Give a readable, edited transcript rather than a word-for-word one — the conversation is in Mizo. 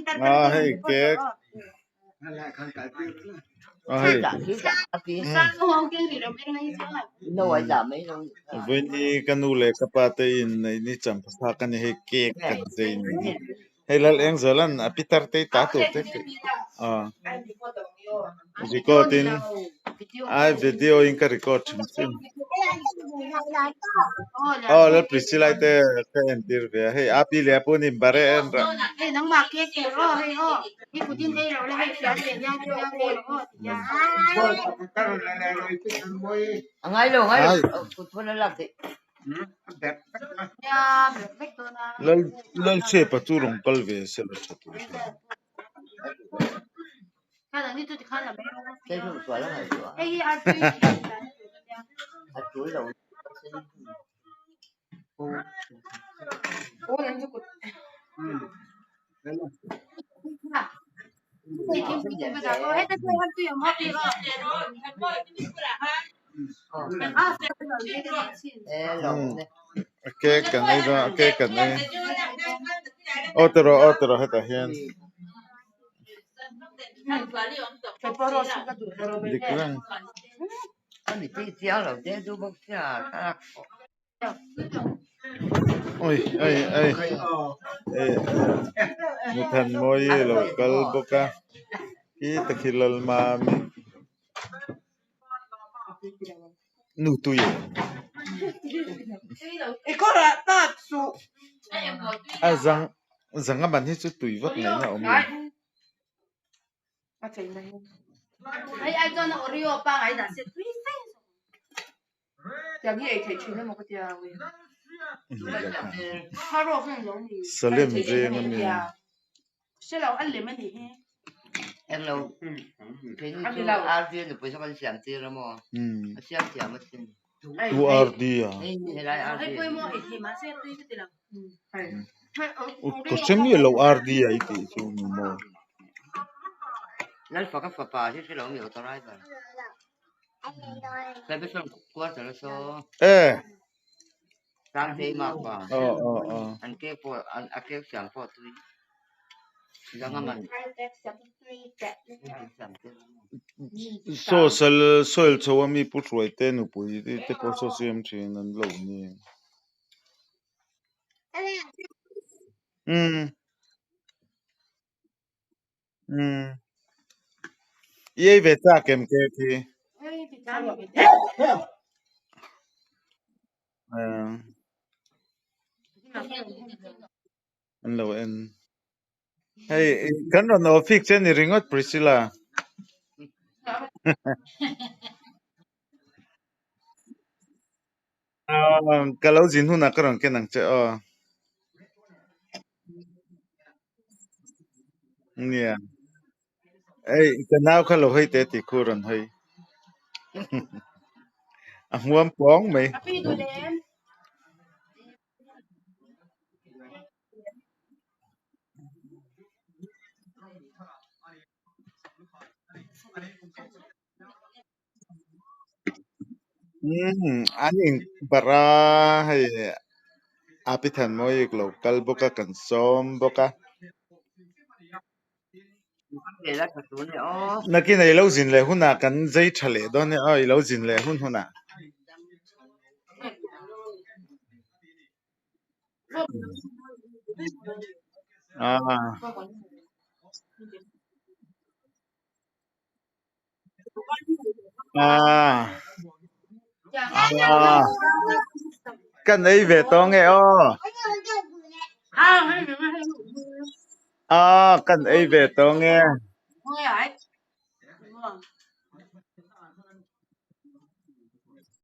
A hei cake a hei vawiin hi ka nu leh ka pa te in neih ni champhasak a ni hei cake kan zei a ni hi hei lal eng zawh lan a pitar te hi ta tur te a record in ai video in ka record thin thin aw lal Priscilla te ka entir ve a hei a pi leh a pu nih bare en rah. Ai lal lal chhepa chu rawn kal ve se la tha tur a ni. A cake kan ei dawn a cake kan ei aw ti rawh aw ti rawh hetah hian dik reng. Ui ei ei ei Muthanmawii lo kal bawk a khi takhi Lalmami nu tui a zang zanga ban hi chu tui vak ngaihna a awm lo. Salem veng a mi. U R D a. Ka hre miah lo R D a i tih chu ni maw. E. Aw aw aw. Saw sal soil chho a mi pu hruai te nupui te pawh saw siam thin an lo ni. Umm. Umm. I ei ve chak em cake hi? An lo en. Hei kan rawn office che ni ringawt Priscilla. Ka lo zin hunah ka rawn ken ang che aw. Nia. Ei ka nau kha lo hawi teh tih khu rawn hawi. A hmuam pawng mai. Umm an in barh a hei a pi than mawi lo kal bawk a kan sawm bawk a. Nakin ah i lo zin leh hunah kan zai tha leh dawn nia aw i lo zin leh hun hunah. Ah. Ah. Ah. Kan ei ve tawh nge aw. Ah kan ei ve tawh nge.